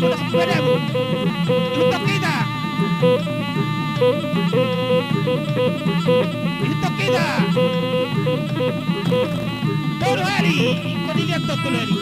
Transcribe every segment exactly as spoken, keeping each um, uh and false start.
Bolas padamu. Ihuthon hita. Ihuthon hita. Tolu hali. Ingkon dilihat tolu hali.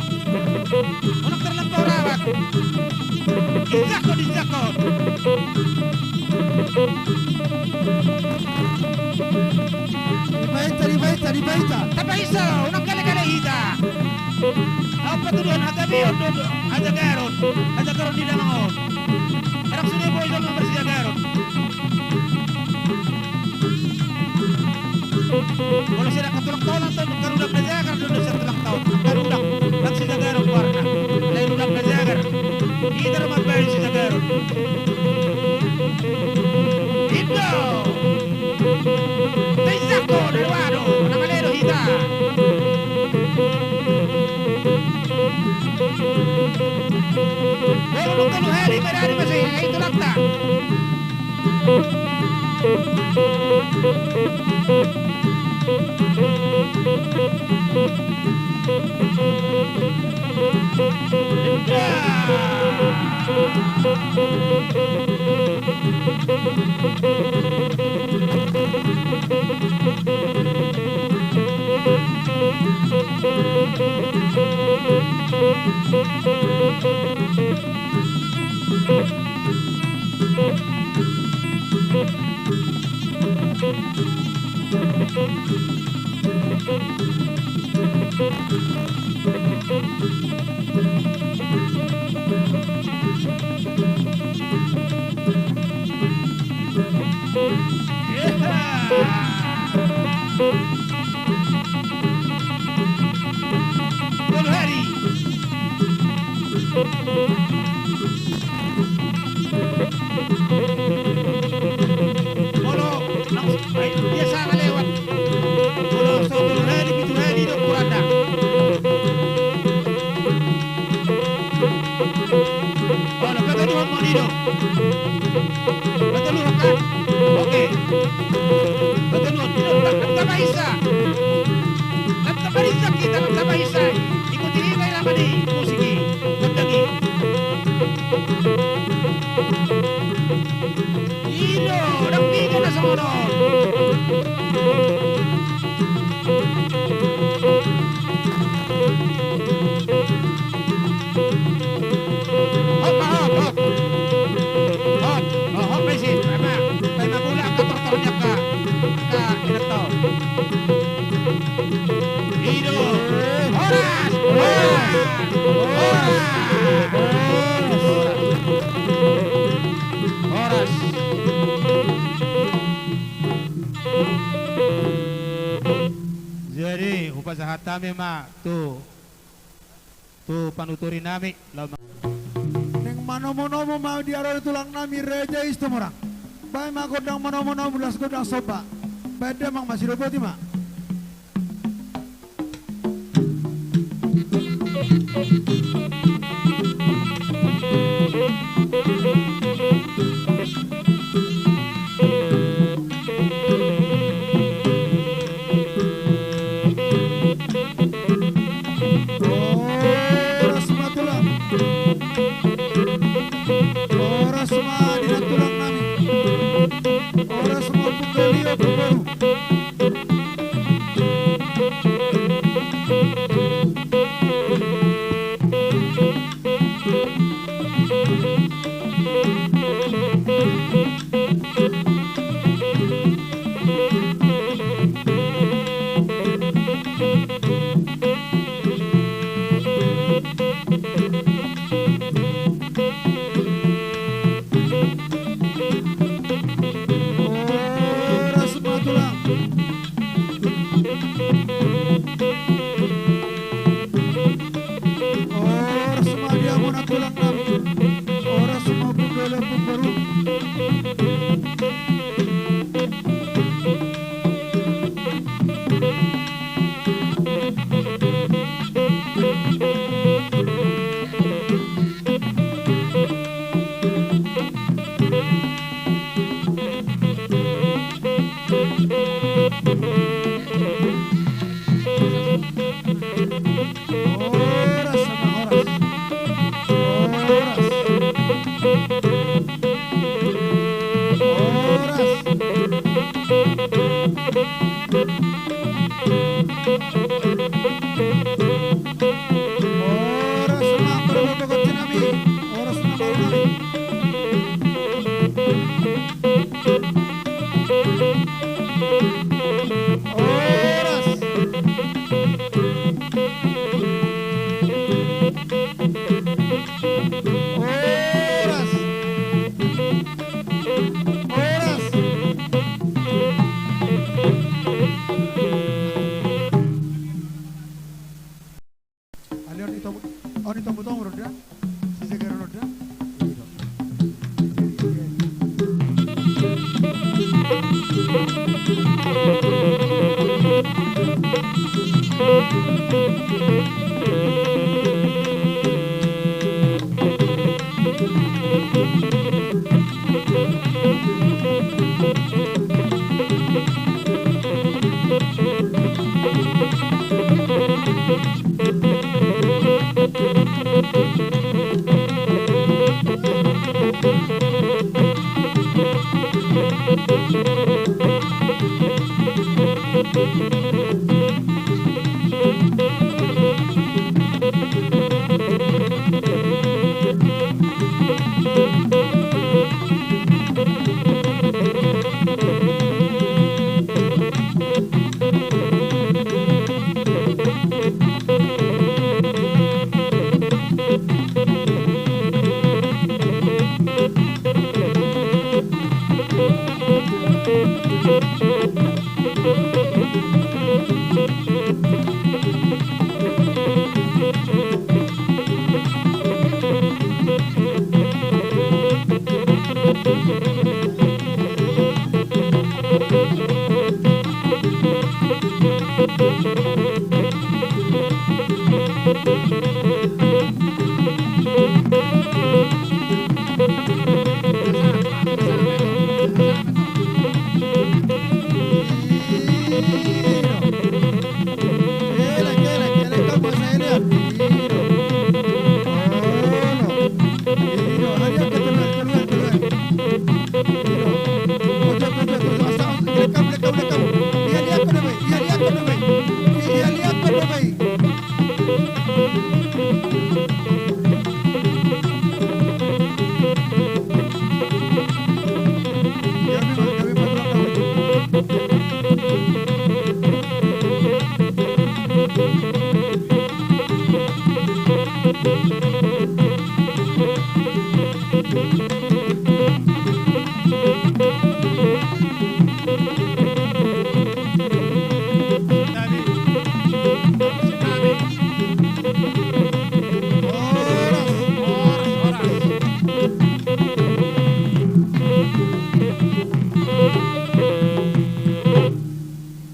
Unang tarlampau rabat. Injak do, injak do. Dibahen, dibahen, dibahen. Tapaisa, unang gale-gale hita. Aut patuduhon hagabeon do, do, hajagaron, hajagaron di damang on. Arang sude boi jolma marsijagaron. Molo sian angka tulang taon, angka tulang na jagar do, do sian tulang taon. Angka tulang, ndang sijagaron goarna. Alai tulang na jagar. Hita do mambahen sijagaron. Indo. Teinjak do, na dua do, na male do hita. Tolu, tolu hali, berani masih, ai tulangta. Tolu hali. Molo, langsung, ai, biasa ma lewat. Molo so tolu hali, pitu hali do ukuranna. Molo, pagoluhon ma i do. Patoluhon kan? Oke. Patoluhon, i do, lam tapaisa. Lam tapaisa hita, lam tapaisa. Ikuti hita irama ni musik i. Gondang i. I do, ndang piga na songon on. Hop, hop, hop. Hop, oh, hop, isi. Paima, paima bola, angka tortor ni angka, angka inanta on. I do. Horas! Horas! Horas! Horas! Jadi, hupasahat hami ma tu, tu panuturinami, laho ma- Naeng manomunomu ma di ari on tulangnami Raja Situmorang. Bahen ma gondang manomunomu, laos gondang somba. Bahen damang ma, sidoboti ma. Horas ma tulang. Horas ma di na tulang nami. Horas ma Ompung Galio, Ompung Boru. Horas ma tulang. Horas ma, parboru pargonsi nami. Horas ma, parboru nami. Horas. Horas. Horas. Ale on i tombu, on i tombu-tombu ronda. Sisegera ronda.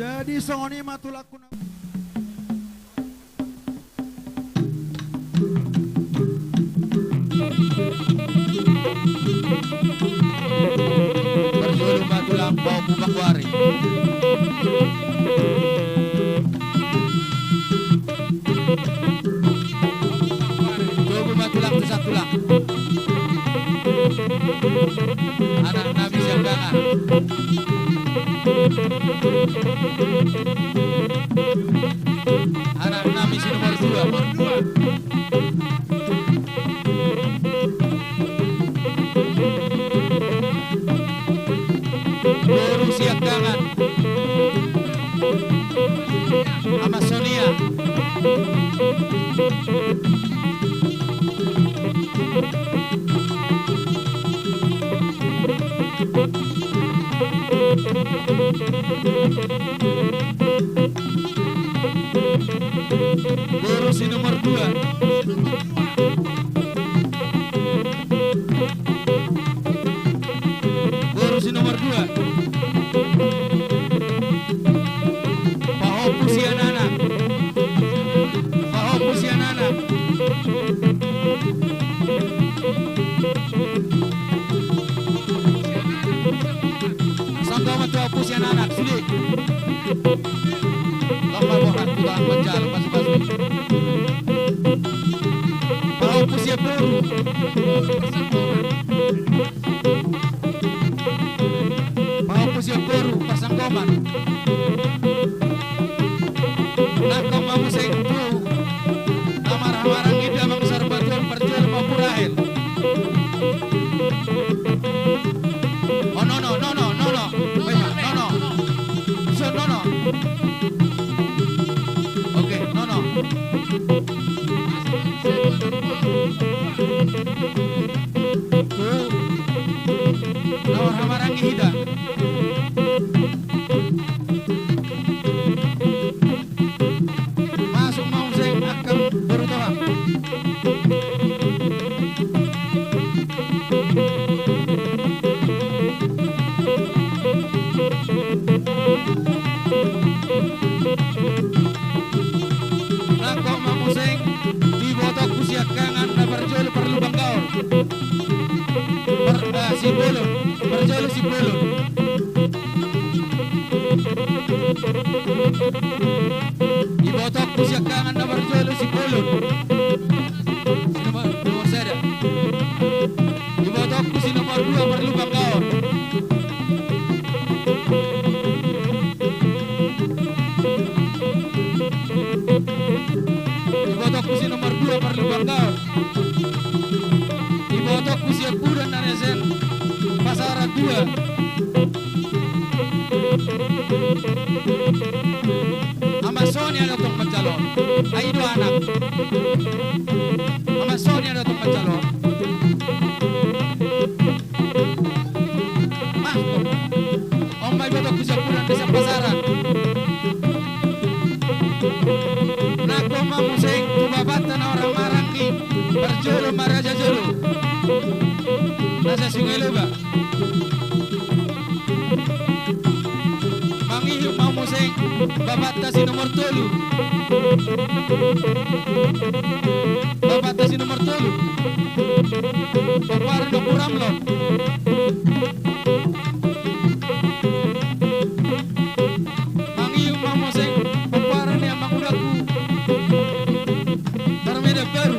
Jadi songon i ma tulangku na. Parjolo ma tulang pahompu Pakuari. Jolo ma tulang tu satulang. Anak nami siangkangan. Anak nami si nomor dua. Boru siangkangan. Ama Sonia. Boru si nomor dua. Boru si nomor dua. Pahompu sian anak. Pahompu sian anak. Sanggoman tu pahompu sian anak, sude. Lomba bohan, bohan manjalo, pasu-pasu. Pahompu sian boru. Pahompu sian boru, parsanggoman. Nangkok ma muse, ibotongku siangkangan na parjolo parlubang gaor. Par-, ah, Simbolon, parjolo Simbolon. Ibotongku siangkangan na parjolo Simbolon. Nomor, nomor sada. Ibotongku si nomor dua parlubang gaor. Ibotongku si nomor dua parlubang gaor. Ibotongku si Ampudan na sian Pasaran dua. Ama Soni adong tong manjalo. Ai do anak. Ama Soni adong tong manjalo. Mas, on ma ibotongku si Ampudan na sian Pasaran. Nangkok ma muse tu bapanta na hurang maranggi, parjolo ma raja jolo. Na sian Sungai Loba. Mangihut ma muse bapanta si nomor tolu. Bapanta si nomor tolu. Pomparan ni Ompu Ramlo. Mangihut ma muse pomparan ni amangudangku. Tar Medan Baru.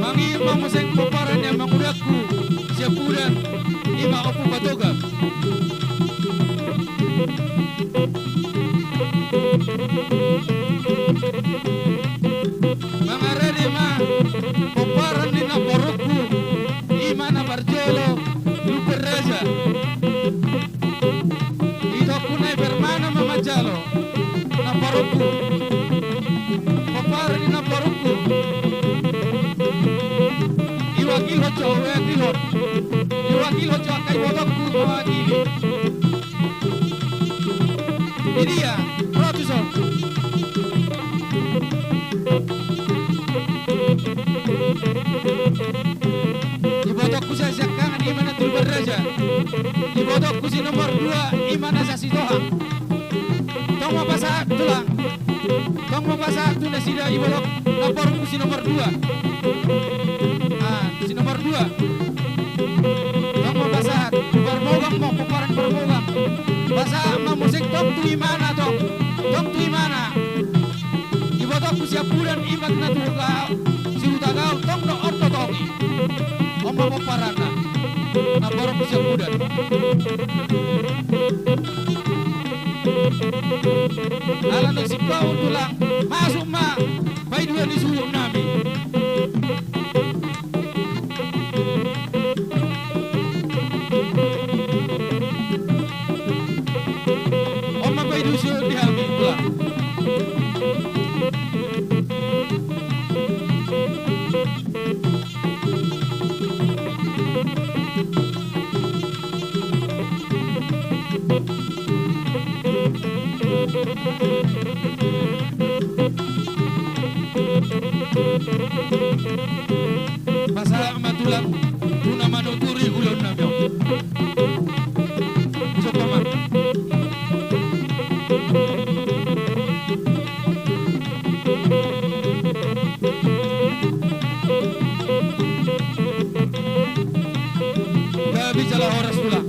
Mangihut ma muse pomparan ni amangudangku si Ampudan, ima Ompu Patogar. Mangarade ma pomparan ni namborungku, ima na parjolo Lumban Raja. Itongku nai permana ma manjalo namborungku. Pomparan ni namborungku. Iwakilhon jo, iwakilhon. Iwakilhon jo angka ibotongku mawakili. Di dia, ro tuson. Ibotongku sian siangkangan ima na tu Lumban Raja. Ibotongku si nomor dua ima na sian Sitohang. Tong ma pasahat tulang. Tong ma pasahat tu nasida ibotongku. Namborungku si nomor dua. Ah, si nomor dua. Tong ma pasahat. Parmogang ma, pomparan Parmogang. Pasahat ma muse tong tu imana tong. Tong tu imana. Ibotongku si Ampudan ima na tu Huta Gaol, si Huta Gaol tong do on do tong i. On ma pomparanna. Namborungku si Ampudan. Ala naung singkop tulang, masuk ma paidua ni suhut nami. On ma paidua suhut di hami, tulang. Pasahat ma tulang, tu na manuturi ulaon nami on. Usaha ma. Gabe jala horas tulang.